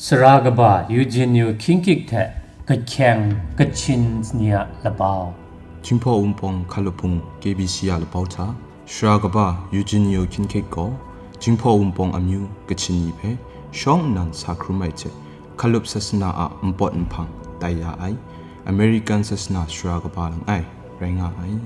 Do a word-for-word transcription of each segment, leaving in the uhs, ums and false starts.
Sara kaba Eugenio Khingkik hte Kahkyeng Kachin ni a labau. Jinghpaw Wunpawng Hkalup Hpung K B C a labau hta, sara kaba Eugenio Khingkik gaw Jinghpaw Wunpawng amyu Kachin ni hpe shawng nnan sa hkrum ai hte, Hkalup sasana a npawt nhpang tai ya ai, American sasana sara kaba langai rai nga ai.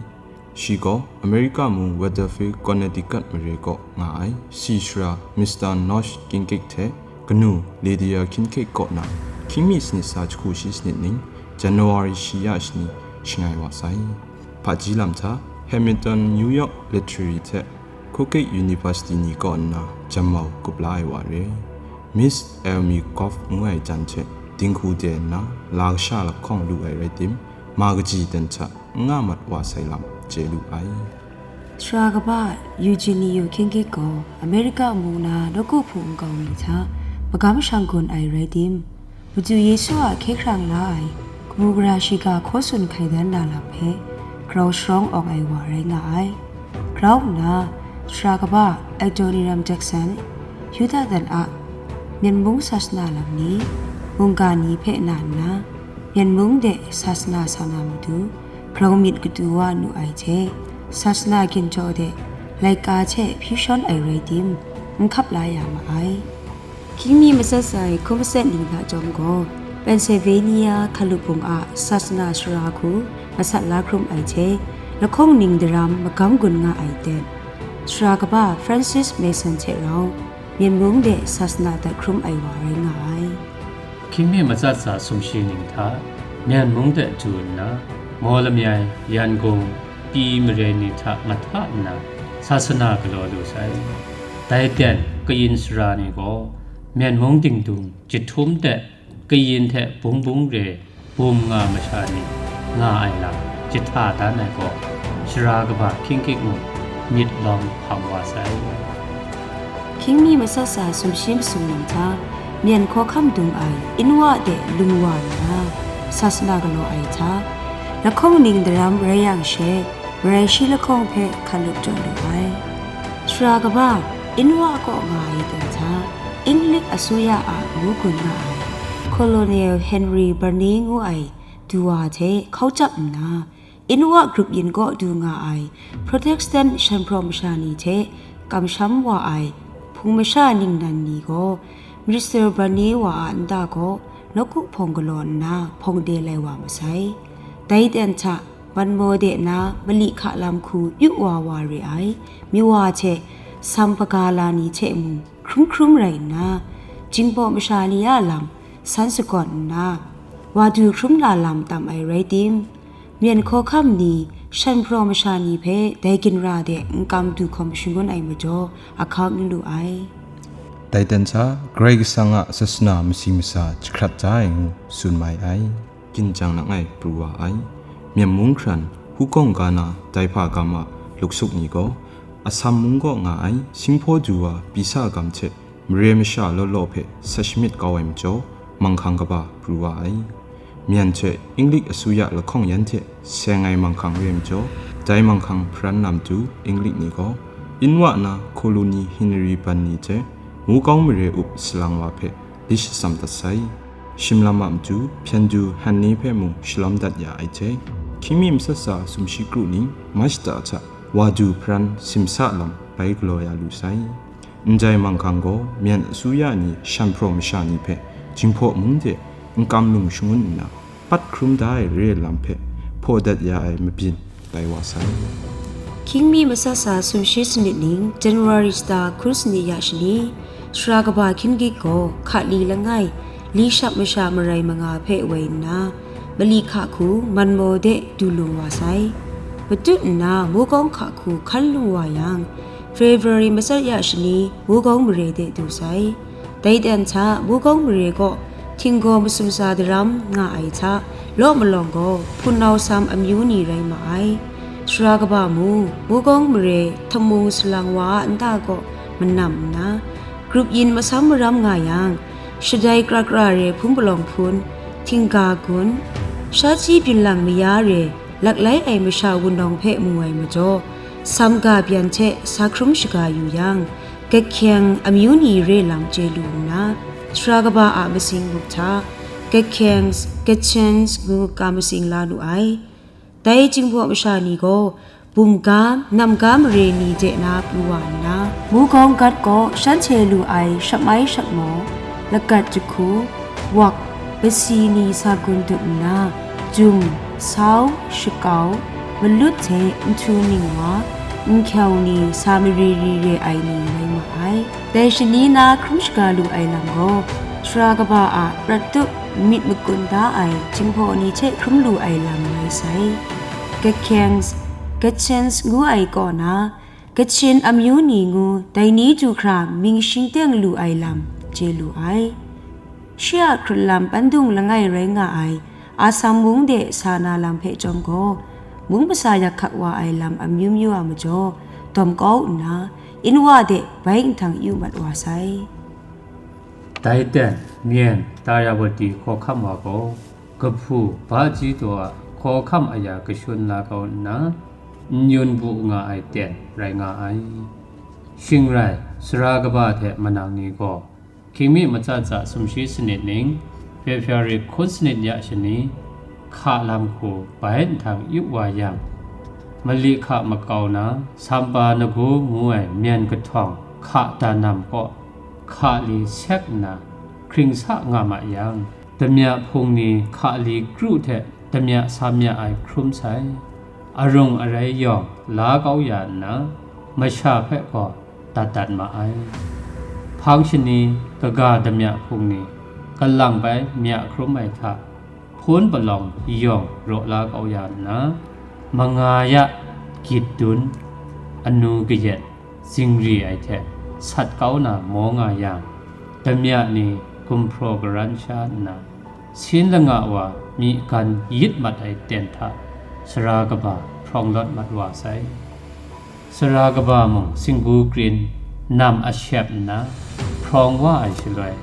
Shi gaw America mung Waterfield, Connecticut mare kaw nga ai si sara Mister Nosh Khingkik hte kanu Lydia Khingkik kaw na hkying mi sanit sa jahku shi sanit ning January shi ya shani shangai wa sai. Hpaji lam hta Hamilton New York Literary hte Kuki University ni kaw nna jammau kup la ai wa re. Miss Elmi Goff ngu ai jan hte dinghku de nna la kasha lahkawng lu ai rai tim, ma kaji ten hta n nga mat wa sai lam chye lu ai. Sara kaba Eugenio Khingkik gaw America mung na nawku hpung nkau mi hta magam shang gun ai rai tim, Madu Yesu a hkye hkrang la ai kabu gara shiga hkaw tsun hkai dan na lam hpe grau sharawng awng ai wa rai nga ai. Grau nna, sara kaba Adoniram Judson, Yuda dan a Myen mung sasana lam ni, mungga ni hpe na nna, Myen mung de sasana sa na matu, grau myit katu wa nu ai hte, sasana ginjaw de laika hte hpyi shawn ai rai tim, n hkap la ya ma ai. Hkying mi matsat sa ai hkum matsat ning hta chyawm gaw, Pennsylvania Hkalup Hpung a sasana sara hku masat la hkrum ai hte, lahkawng ning daram magam gun nga ai ten, sara kaba Francis Mason hte rau, Myen mung de sasana dat hkrum ai wa rai nga ai. Hkying mi matsat sa sumshi ning hta, Myen mung de du nna, Maw Lamyai, Yangon, Pyi mare ni hta mahta nna, sasana galaw lu sai. Dai ten kayin sara ni gaw, Myen mung dingdung jahtum de kayin hte bung bung re bum nga masha ni nga ai lam jahta dan ai gaw, sara kaba Khingkik mung myit lawng hpang wa sai. Hkying mi matsat sa sumshi masum ning hta, Myen hkawhkam dung ai Inwa de lung wa nna, sasana galaw ai hta, lahkawng ning daram rai yang she, marai shi lahkawng hpe hkan lup jaw lu ai. Sara kaba Inwa kaw nga ai ten hta, Inglik asuya a ngu gun nga ai Colonel Henry Barney ngu ai du wa hte hkau chyap nna, Inwa grup yin kaw du nga ai Protestant shanhpraw masha ni hte kamsham wa ai hpung masha ningnan ni gaw, Mister Barney wa a nta kaw nawku hpawng galaw nna hpawng de lai wa masai. Dai ten hta, Manmaw de na mali hka lam hku pyu wa wa re ai, myu wa hte sam hpaga la ni hte mung hkrum hkrum rai nna, Jinghpaw masha ni a lam san sagawn nna, wa du hkrum la lam tam ai rai tim, Myen hkawhkam ni, shanhpraw masha ni hpe dai ginra de n kam du hkawm shangun ai majaw, ahkang n lu ai. Dai ten hta, Karai Kasang a sasana masi masa jahkrat da ai ngu tsun mai ai. Ginjang langai pru wa ai. Myen mung hkran, Hukawng ga na dai hpa gam a luksuk ni gaw, Assam mung kaw nga ai Singhpaw du wa pyi sa gam hte mare masha law law hpe sa shamyit kau ai majaw, manghkang kaba pru wa ai. Myen hte Inglik asuya lahkawng yan hte seng ai manghkang re ai majaw, dai manghkang hparan na matu Inglik ni gaw, Inwa na Colonel Henry Barney hte Mukau mare up salang wa hpe lit shatsam dat sai. Shim lam a matu hpyen du han ni hpe mung shalawm dat ya ai hte, hkying mi matsat sa sumshi kru ning Mashta hta wa du hparan simsa lam bai galaw ya lu sai. Ndai manghkang gaw Myen asuya ni shanhpraw masha ni hpe Jinghpaw mung de n kam lung shangun nna, pat hkrum da ai re ai lam hpe hpaw dat ya ai mabyin tai wa sai. Hkying mi matsat sa sumshi sanit ning January shata hkun sanit ya shani, sara kaba Khingkik gaw hkali langai, li shap masha marai manga hpe woi nna, mali hka hku Manmaw de du lung wa sai. Matut nna Mukau hka hku hkan lung wa yang, February matsat ya shani Mukau mare de du sai. Dai ten hta Mukau mare kaw htinggaw masum sa daram nga ai hta, law malawng gaw hpunau sam amyu ni rai ma ai. Sara kaba mung, Mukau mare htamung salang wa a nta kaw manam nna, grup yin masam maram nga yang, shadai kra kra re hpun palawng hpun, htingga gun, sha chyi byin lang maya re, laklai ai masha wunawng hpe mu ai majaw, sam ga byan hte sa hkrum shaga yu yang, Gahkyeng amyu ni re lam chye lu nna, Sara kaba a masing muk hta, Kachin, Kachin ngu ka masing la lu ai. Dai Jinghpaw masha ni gaw bumga, namga mare ni de na pru wa nna, Mugawng Gat kaw shanhte lu ai shamai shatmaw, lagat jahku, wak, pasi ni sa gun dut nna, jum, sau, shakau, malut hte nhtu ning wa, nhkyau ni sa mari ri re ai ni rai nga ai. Dai shani na hkrum shaga lu ai lam gaw, sara kaba a prat tup myit makun da ai Jinghpaw ni hte hkrum lu ai lam rai sai. Kachin, Kachin ngu ai kaw na, Kachin amyu ni ngu dai ni du hkra mying shingteng lu ai lam chye lu ai. Shi a hkrunlam Pandung langai rai nga ai Assam mung de sa na lam hpe chyawm gaw, mung masa yak hkak wa ai lam amyu myu a majaw, dawm kau nna, Inwa de bai nhtang yu mat wa sai. Dai ten, Myen, Tayawati hkawhkam wa gaw, kahpu, Baji daw a hkawhkam aya kashun la kau nna, n-yun bu nga ai ten rai nga ai. Shing rai, sara kaba hte manang ni gaw, hkying mi matsat tsa sumshi sanit ning, February hkun sanit ya shani, hka lam hku bai nhtang yu wa yang, mali hka makau na, Sampa Nagu ngu ai myen kahtawng hka danam kaw, hka li sek nna, hkring sa nga ma yang, damya hpung ni hka li kru hte damya sa mya ai hkrum sai. Arung arai yawng la kau ya nna, masha hpe gaw dat dat ma ai. Hpang shani kaga damya hpung ni kalang bai mya hkrum ai hta, hpun palawng yawng raw la kau ya nna, manga ya gyit dun, anu kayat, zingri ai hte sat kau na maw nga yang, damya ni gumhpraw garan sha nna, sin langa wa myi gan yit mat ai ten hta sara kaba hprawng lawt mat wa sai. Sara kaba mung singgu krin, nam ashep nna, hprawng wa ai shaloi,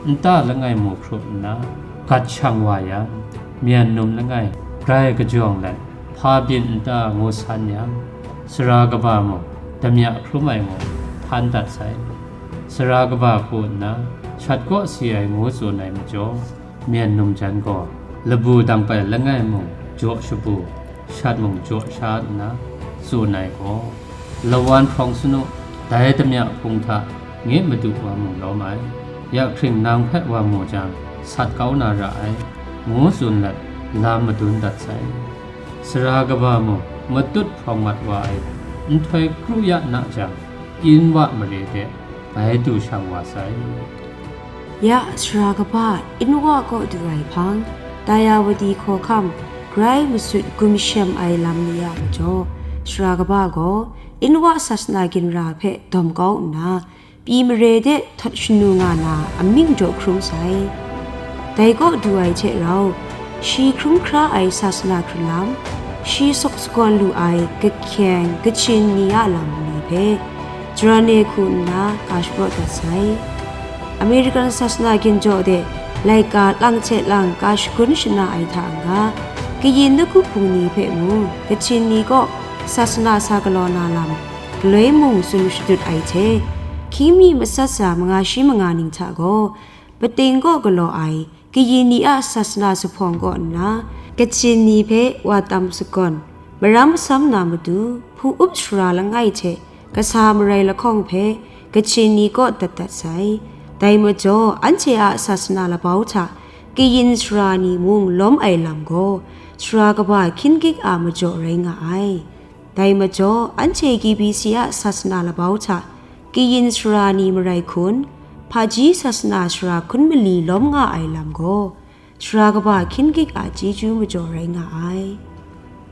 nta langai mu hkrup nna, gat shang wa yang, myen num langai grai kajawng let, hpa byin nta ngu san yang, sara kaba mung damya hkrum ai mung hpan dat sai. Sara kaba hku nna, shat kaw si ai ngu tsun ai majaw, myen num jan gaw, labu dang pai langai mung jaw shabu, shat mung jaw sha nna tsun ai gaw, lawan hprawng sanu, dai damya hpung hta nge madu wa mung lawm ai, ya hkring nang hpe wa mu jang, sat kau na ra ai, ngu tsun let lam madun dat sai. Sara kaba mung matut hprawng mat wa ai nhtoi kru ya na jang, Inwa mare de bai du shang wa sai. Ya sara kaba Inwa kaw du ai hpang, Tayawati hkawhkam grai masut gumshem ai lam ni a majaw, sara kaba gaw Inwa sasana ginra hpe dawm kau nna, pyi mare de htawt shanu nga na amying jaw hkrum sai. Dai kaw du ai hte rau, shi hkrum hkra ai sasana hkrunlam, shi sawk sagawn lu ai Kachin, Kachin ni a lam ni hpe, Jaran e hku nna ka shapraw dat sai. American sasana ginjaw de laika lang hte lang ka shagun shana ai hta n-ga, kayin nawku hpung ni hpe mung, Kachin ni kaw sasana sa galaw na lam, galoi mung tsun shadut ai hte, hkying mi matsat tsa manga shi manga ning hta gaw, pateng kaw galaw ai, kayin ni a sasana zuphpawng kaw nna, Kachin ni hpe wa tam sagawn, maram masam na matu, hpu up shara langai hte kasa marai lahkawng hpe Kachin ni kaw dat dat sai. Dai majaw, anhte a sasana labau hta kayin sara ni mung lawm ai lam gaw, sara kaba hkying gyit a majaw rai nga ai. Dai majaw, anhte K B C a sasana labau hta kayin sara ni marai hkun, hpaji sasana sara hkun mali lawm nga ai lam gaw, sara kaba hkying gyit a chyeju majaw rai nga ai.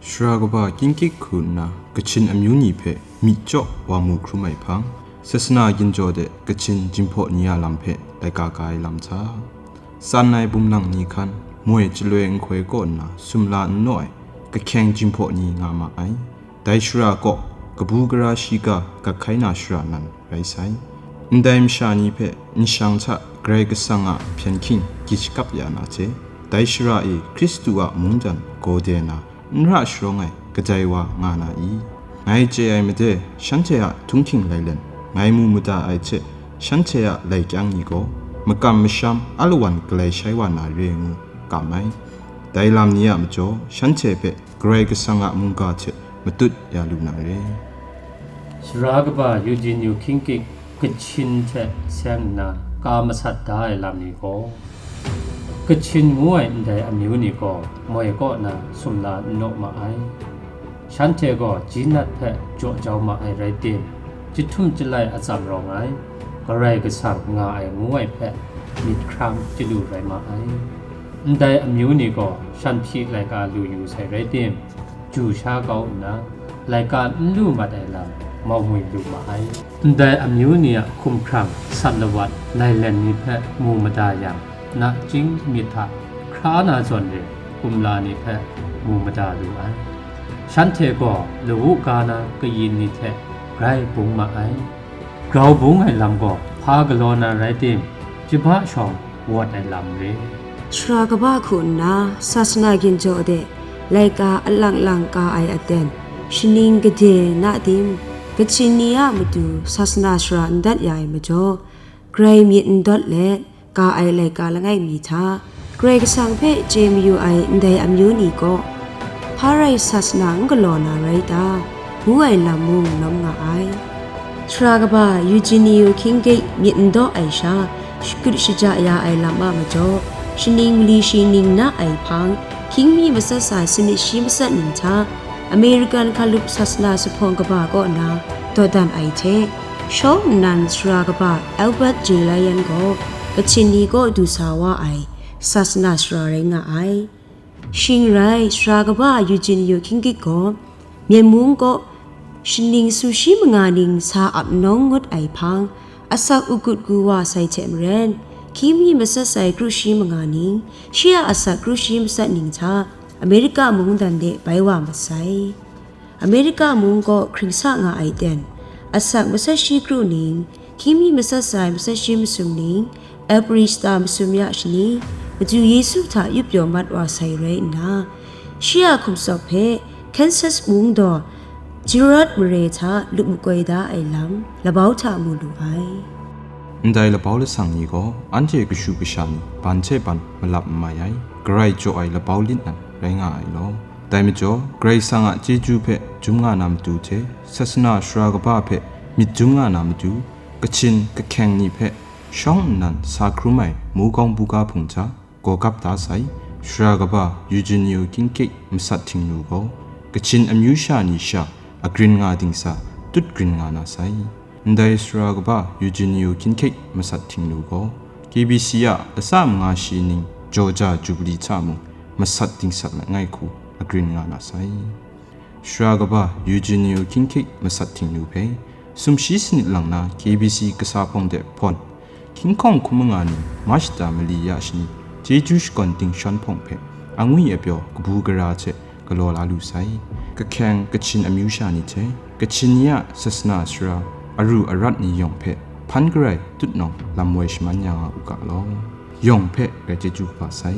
Sara kaba hkying gyit hku nna Kachin amyu ni hpe myi chyaw wa mu hkrum ai hpang, sasana ginjaw de Kachin Jinghpaw ni a lam hpe laika ka ai lam hta, tsan ai bumlang ni hkan, moi chyaloi nhtoi kaw nna sumla n naw ai Kachin Jinghpaw ni nga ma ai. Dai shara kaw, kabu gara shiga gat hkai na shara nan rai sai. Ndai masha ni hpe nshang hta Karai Kasang a hpyen hking gyi shakap ya na hte, dai shara e Hkristu a mungdan gaw de na n ra sharawng ai kadai wa nga na i? Ngai chye ai made, shanhte a htunghking lailen, ngai mu mada ai hte shanhte a lai kyang ni gaw, makam masham alawan galai shai wa na re ngu kam ai. Dai lam ni a majaw, shanhte hpe Karai Kasang a mungga hte matut ya lu na re. Sara kaba Eugene Yu Hkying Kik Kachin hte seng nna ka masat da ai lam ni gaw, Kachin ngu ai ndai amyu ni gaw moi kaw na sumla n naw ma ai. Shanhte gaw Jinat hpe jaw jau ma ai rai tim, jahtum jalai atsam rawng ai, Karai Kasang nga ai ngu ai hpe myit hkrang chyalu rai ma ai. Ndai amyu ni gaw shan hpyi laika lu yu sai rai tim, ju sha kau nna, laika n lu mat ai lam mau ngwi lu ma ai. Ndai amyu ni a hkumhkrang sat lawat lailen ni hpe mu mada yang, nachying myit hta hkra na zawn re kumla ni hpe mu mada lu ai. Shanhte gaw lawu ga na kayin ni hte grai bung ma ai. Grau bung ai lam gaw hpa galaw na rai tim, chyahpa shawng wawt ai lam re. Sara kaba hku nna sasana ginjaw de laika alang lang ka ai aten, shaning gade na tim, Kachin ni a matu sasana sara n dat ya ai majaw, grai myit n dawt let ka ai laika langai mi hta, Karai Kasang hpe chye mayu ai ndai amyu ni gaw, hpa rai sasana n galaw na rai ta, ngu ai lam mung lawm nga ai. Sara kaba Eugene Yu Hkying Kik myit n daw ai sha, shakut shaja ya ai lam a majaw, shaning mali shi ning na ai hpang, hkying mi matsat sai sanit shi matsat ning hta, American hkalup sasana zuphpawng kaba kaw na dawdan ai hte, shawng nnan sara kaba Albert J Lyon gaw Kachin ni kaw du sa wa ai sasana sara rai nga ai. Shing rai, sara kaba Eugene Yu Hkying Kik gaw Myen mung kaw shaning sumshi manga ning sa ap nawng ngut ai hpang, asak ukut gu wa sai hte maren, hkying mi matsat sai kru shi manga ning, shi a asak kru shi matsat ning hta Amerika mungdan de bai wa masai. Amerika mung kaw hkring sa nga ai ten, asak matsat shi kru ning, hkying mi matsat sai matsat shi masum ning, April shata masum ya shani, Madu Yesu hta yup pyaw mat wa sai rai nna, shi a hkum tsawp hpe Kansas mung daw Gilead mare hta lup makoi da ai lam labau hta mu lu ai. Ndai labau lasang ni gaw anhte kashu kasha ni ban hte ban malap n mai ai, Karai jaw ai labau lit nan rai nga ai law. Dai majaw, Karai Kasang a chyeju hpe jum nga na matu hte, sasana sara kaba hpe myit jum nga na matu, Kachin kahkyeng ni hpe shawng nnan sa hkrum ai Mukawng buga hpung hta gaw gap da sai, sara kaba Eugene Yu Hkying Kik masat htingnu gaw, Kachin amyu sha ni sha agrin nga dingsa tut grin nga na sai. Ndai sara kaba Eugene Yu Hkying Kik masat htingnu gaw, K B C a latsa manga shi ning jaw ja jubili hta mung masat dingsat langai hku agrin nga na sai. Sara kaba Eugene Yu Hkying Kik masat htingnu hpe, sumshi sanit lang na K B C kasa hpawng de hpawn, hkying hkawng hkum manga ni March shata mali ya shani, chyeju shakawn dingshawng hpawng hpe, angwi apyaw kabu gara hte galaw la lu sai. Kahkyeng Kachin amyu sha ni hte, Kachin ni a sasana sara, aru arat ni yawng hpe hpan garai tutnawng lam woi shaman ya nga u ga law, yawng hpe rai chyeju kaba sai.